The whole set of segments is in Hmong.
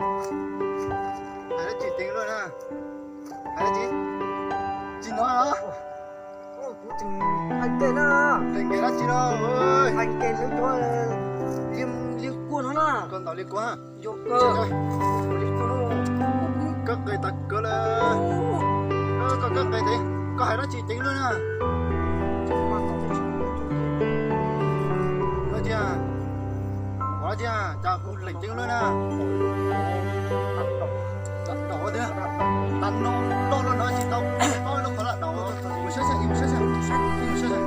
Hais dab tsi ceev luaj na? Hais dab tsi? Tsis hnov los? Kuv tseem hais nkees na. Hais nkees dab tsi no? Hais nkees li cov liab kuag no na. Koj ntaus liab kuag. Koj qis tas kawg lawm. Koj koj qis tes, koj hais dab tsi ceev luaj na? Dab tsi? Ua dab tsi? Cas kuv lees ceev luaj na? Ua tiag, tas no loj luaj no tsis tau paub lub qhov dab daum. Mus saib saib, mus saib saib, mus saib saib.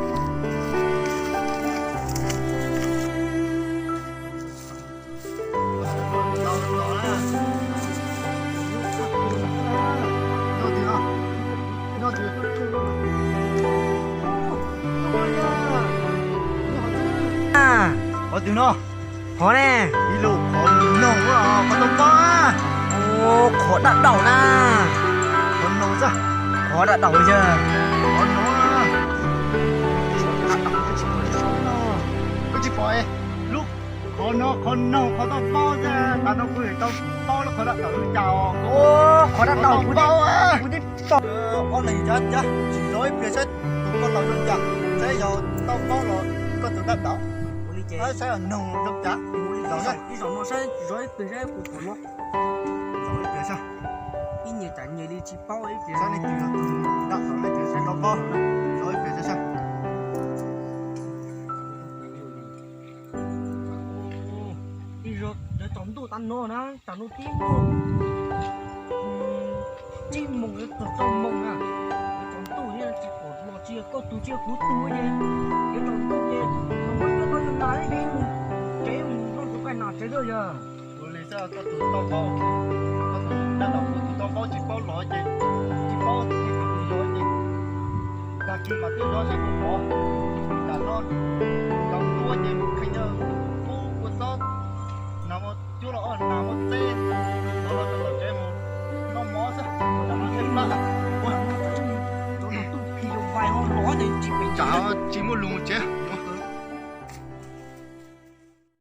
Qhov twg no? Qhov ne? Ib lub qhov noog, qhov tau paub. Qhov dab daum na. Qhov noog xwb. Qhov dab daum xwb. Qhov noog. Koj tsis pom lub qhov no, qhov noog, qhov tau paub xwb. Tas no kuv tau paub lub qhov dab daum li cas os. Qhov dab daum kuv tau paub. Ob leeg cav cav tsis zov ib pliag saib tus koj laus zoo cas, saib yog tau paub los koj tus dab daum. Saib os, noog zoo cas. Ib zaug no saib zov ib pliag saib kuv pom no. Zov ib pliag saib. Ib nyuag cas nyuag li tsis paub ib pliag. Saib leej twg yog tus dab daum, leej twg saib tau paub. Zov ib pliag saib saib. Ib zaug lawv tsaus ntuj tas no na, tas no twb tsib moos yuav txog rau moos na. Yuav tsaus ntuj thiab tsis pom los tsis yog koj tus tsis yog kuv tus ces yuav tsaus ntuj ces muab coj tau yus nas thiab ces mus tsev, mus noj tus koj nas tsev lawm yog. Ua li xwb, koj tus tau paub, koj tus dab daum, kuv tus tau paub tsis paub los ces tsis paub tus zov ces tag kis mas twb zov saib puas pom. Tam no cov tuaj ces mus kheej yog kub ua txob, nas muaj cuab los ob nas muaj txeb, los rau tom tsev mus noj mov xwb. Tam no seb plab lawm. Tsam tsis muaj lus mus tsev.